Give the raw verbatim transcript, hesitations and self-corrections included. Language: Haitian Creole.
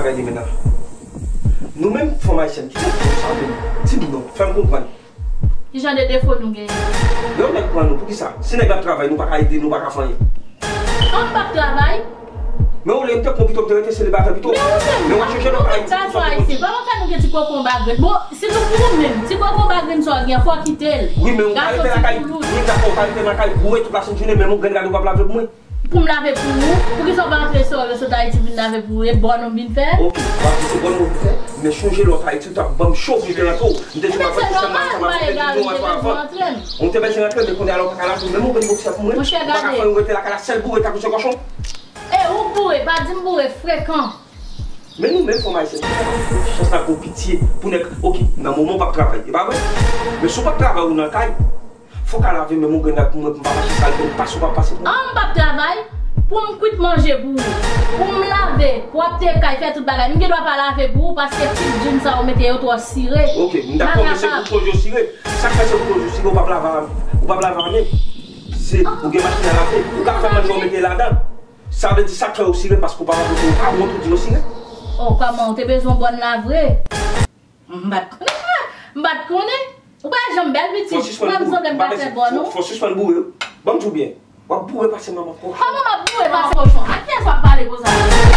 Gade menm la. Nou menm fanm ayisyèn, ki jan de defo sa menm? Di m non, fè m konprann. Ki jan de defo nou genyen? Lè yon nèg pran nou, poukisa? Si nèg la ap travay, nou pa ka ede, nou pa ka fè anyen. An m p ap travay. Men ou lè m te pran pito, m te rete selibatè pito. Men ou menm, men w ap chèche lòt ayiti pou sòti konsa. Pa fè nou gen ti koko anba grenn. Bon, sitou pou ou menm, ti koko anba grenn sa w gen, fò w kite l. Wi, men ou pa rete lakay, wi, dakò, ou pa rete lakay boure tout lasenn jounen, menm yon grenn gade ou p ap lave pou mwen. Pou m lave pou ou? Poukisa w pa antre sou yo sot Ayiti vin lave pou ou? E bò nou vin fè? Ok, w ap di se bò nou vin fè, men chonje lè w t Ayiti, ou t ap ban m cho pou m te rantre w. M te di w m ap rantre sèlman ansanm avè w, m te di w non, antre avan. Ou te bezwen rantre, men kounye a la ou pa ka lave, menm yon grenn bokse pou mwen. Monchè, gade. Ou pa ka fè yon rete lakay la, sèl boure, ta kouse kòchon. E ou boure, pa di m boure, frekan. Men nou menm fanm ayisyèn, chans la gwo pitye pou nèg, ok, nan moman w p ap travay, e pa vre? Men si w p ap travay ou nan kay, fò w ka lave menm yon grenn rad pou mwen, pou m pa mache sal, pou m pase, ou pa pase pou mwen. An m p ap travay pou m kwit manje pou ou, pou m lave, pou w ap te kay fè tout bagay. M gen dwa pa lave pou ou paske ti djin sa ou mete yo twò sire. Ok, m dakò, men se bouton yo sire. Sa k fè se bouton yo sire, ou p ap lave a, ou p ap lave a men. Se, ou gen machin a lave, ou ka fè manje ou mete ladan. Sa vle di sa k fè yo sire paske ou pa lave pou ou pa wont ou di yo sire. Oh, kòman, ou te bezwen yon bòn la vre? M pa t konnen sa. M pa t konnen. Ou pa janm bèl pitit. Ou pa bezwen m ka fè bòn ou. Fò sispann boure. Ban m di w byen. W ap boure pase manman kòchon. Kòman m ap boure pase kòchon? Ak kiyès w ap pale konsa?